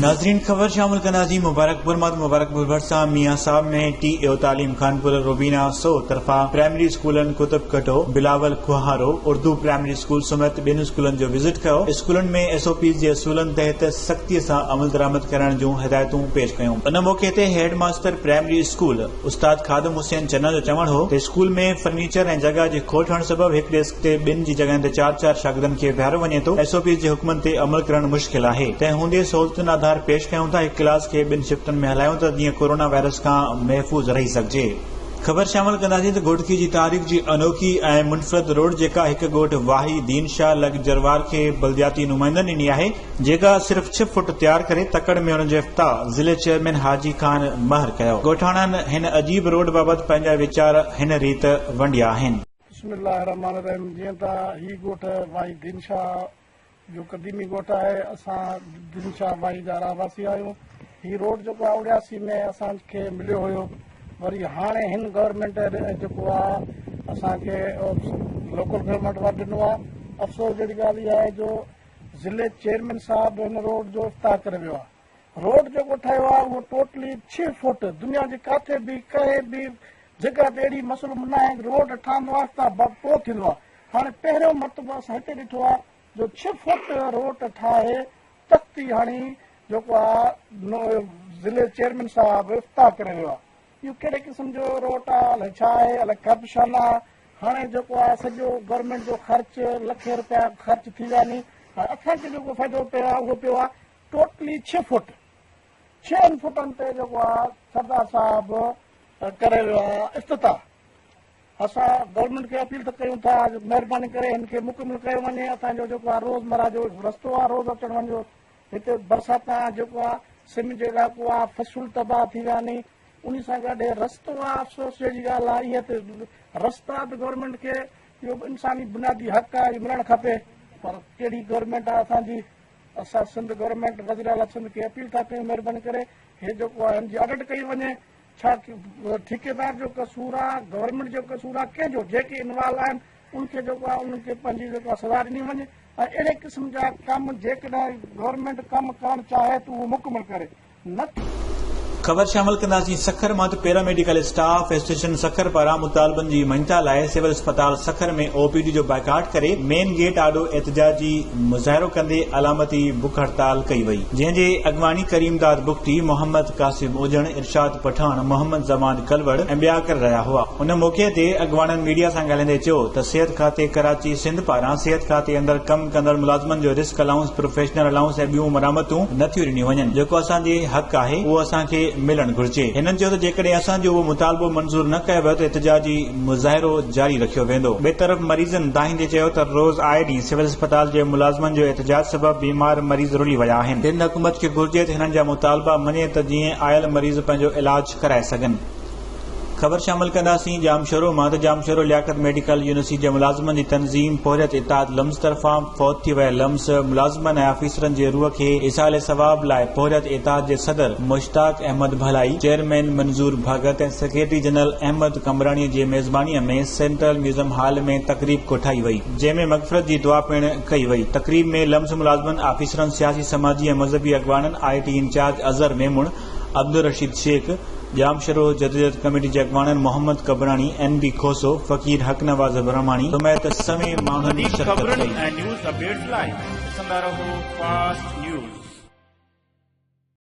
ناظرين خبر شامل ڪنداسين مبارڪپور مان ته مبارڪپور ڀرسان ميان صاحب ۾ ٽي او تعليم خانپور روبينا سو طرفان پرائمري اسڪولن قطب ڪٽو، بلاول کوهارو، اردو پرائمري اسڪول سميت ٻين اسڪولن جو وزٽ ڪيو، اسڪولن ۾ ايس او پيز جي اصولن تحت سختي سان عملدرآمد ڪرائڻ جون هدايتون پيش ڪيون. ان موقعي تي هيڊ ماستر پرائمري اسڪول استاد خادم حسين چنا جو چوڻ هو ته اسڪول ۾ فرنيچر ۽ جڳهه جي کوٽ هئڻ سبب هڪ ڊيسڪ تي ٻن جي جڳهين تي چار چار شاگردن کي ويهاريو وڃي ٿو، ايس او پيز جي حڪمن تي عمل ڪرڻ مشڪل آهي، تنهن هوندي سهولتن آڌار پيش ڪيون ٿا، هڪ ڪلاس کي ٻن شفٽن ۾ هلايون ٿا جيئن ڪورونا وائرس کان محفوظ رهي سگهجي. خبر شامل ڪنداسين ته گهوٽڪي جي تاريخ جي انوکي ۽ منفرد روڊ جيڪا هڪ ڳوٺ واهي دين شاهه لڳ جروار کي بلدياتي نمائندن ڏني آهي، جيڪا صرف ڇهه فوٽ تيار ڪري تڪڙ ۾ ان جو افتتاح ضلعي چيئرمين حاجي خان مهر ڪيو. ڳوٺاڻن هن عجيب روڊ بابت پنهنجا ويچار هن ريت ونڊيا آهن. بسم الله الرحمٰن الرحيم جيئن ته هي ڳوٺ واهي دين شاهه جو قديمي ڳوٺ آهي اسان دين شاهه واهي جا رهواسي آهيون هي روڊ جيڪو آهي اڻياسي ۾ اسان کي مليو هيو وري هاڻي هن گورنمينٽ جيڪو آهي اسان کي لوڪل گورنمينٽ وارو ڏنو آهي افسوس جهڙي ڳالهه اها آهي جو ضلعي چيئرمين صاحب هن روڊ جو افتتاح ڪري ويو آهي روڊ جيڪو ٺهيو آهي اهو ٽوٽلي ڇهه فوٽ دنيا جي ڪاٿي به ڪنهن به جڳهه تي اهڙي مسئلو ناهي روڊ ٺهندو آهي ته پوء ٿيندو آهي هاڻي پهريون مرتبو اسان هتي ڏٺو آهي جو ڇهه فوٽ روڊ ٺاهي تختي هڻي جيڪو آهي ضلعي چيئرمين صاحب افتتاح ڪري ويو آهي اهو ڪهڙي قسم جو روڊ آهي الائي ڇا آهي الائي ڪرپشن آهي هاڻي جيڪو آهي سڄو گورنمينٽ جو خرچ لکين روپيا خرچ ٿي ويا ني اسان کي جيڪو فائدو پيو آهي اهو پيو آهي ٽوٽلي ڇهه فوٽ، ڇهن فوٽن تي جيڪو آ سردار صاحب ڪري ويو آ افتتاح. اسان گورنمينٽ کي اپيل ته ڪيون ٿا مهرباني ڪري هن کي مڪمل ڪيو وڃي. اسان جو جيڪو آ روزمره جو رستو آ روز اچڻ وڃ جو هتي برسات آ جيڪو آ سم جو علائقو آ فصل تباهه ٿي ويا ني انهي سان گڏ هي رستو آ افسوس جهڙي ڳالهه آ اهي ته رستا به گورنمينٽ کي اهو به انساني بنيادي حق آ اهو ملڻ کپي پر ڪهڙي گورنمينٽ آ اسان جي. اسان سنڌ گورنمينٽ وزير اعليٰ سنڌ کي اپيل ٿا ڪيون مهرباني ڪري هي جيڪو آهي هن جي آڊٽ ڪئي وڃي ڇا ٺيڪيدار جو قصور آ گورنمينٽ جو قصور آ ڪنهن جو جيڪي انوالو آهن ان کي جيڪو آ انهن کي پنهنجي جيڪو آ سزا ڏني وڃي ۽ اهڙي قسم جا ڪم جيڪڏهن گورنمينٽ ڪم ڪرڻ چاهي ته اهو مڪمل ڪري نه خبر شامل ڪنداسين سکر مان ته para medical staff association Sukkur پاران مطالبن جي مڃتا لاء سول اسپتال سکر ۾ او پي ڊي جو بائيڪاٽ ڪري مين گيٽ آڏو احتجاجي مظاهرو ڪندي علامتي بک هڙتال ڪئي وئي جنهن جي اڳواڻي ڪريم داد بگٽي، محمد قاسم اوجڻ، ارشاد پٺاڻ، محمد زمان ڪلوڙ ۽ ٻيا ڪري رهيا هئا ان موقعي تي اڳواڻن ميڊيا سان ڳالهائيندي چيو ته صحت کاتي ڪراچي سنڌ پاران صحت کاتي اندر ڪم ڪندڙ ملازمن جو رسڪ الائونس، پروفيشنل الائونس ۽ ٻيون مرامتون نه ٿيون ڏنيون وڃن جيڪو اسان جي حق آهي اهو اسان کي ملڻ گهرجي. هنن چيو ته جيڪڏهن اسان جو اهو مطالبو منظور نه ڪيو ويو ته احتجاجي مظاهرو جاري رکيو ويندو. ٻئي طرف مريضن دانهيندي چيو ته روز آئي ڏينهن سول اسپتال جي ملازمن جو احتجاج سبب بيمار مريض رلي ويا آهن. سنڌ حڪومت کي گهرجي ته هنن جا مطالبا مڃي ته جيئن آيل مريض پنهنجو علاج ڪرائي سگهن. خبر شامل ڪنداسين ڄامشورو مان ته ڄامشورو لياقت ميڊيڪل يونيورسٽي جي ملازمن جي تنظيم پورهيت اتحاد لمس طرفان فوت ٿي ويل لمس ملازمن ۽ آفيسرن جي روح کي ايصال ثواب لاء پورهيت اتحاد جي صدر مشتاق احمد ڀلائي، چيئرمين منظور ڀڳت ۽ سيڪريٽري جنرل احمد قمبراڻي جي ميزباني ۾ سينٽرل ميوزم هال ۾ تقريب ڪوٺائي وئي جنهن ۾ مغفرت جي دعا پڻ ڪئي وئي تقريب ۾ لمس ملازمن، آفيسرن، سياسي سماجي ۽ مذهبي اڳواڻن، I T incharge Azhar Memon, Abdul Rasheed Shaikh, Jamshoro جدوجهد ڪميٽي جي اڳواڻن محمد قبراڻي، اين بي کوسو، فقير حق نواز برهماڻي سميت سوين ماڻهن وڌيڪ شرڪت خبرن ڪئي. ۽ نيوز اپڊيٽس لاء ڏسندا رهو فاسٽ نيوز.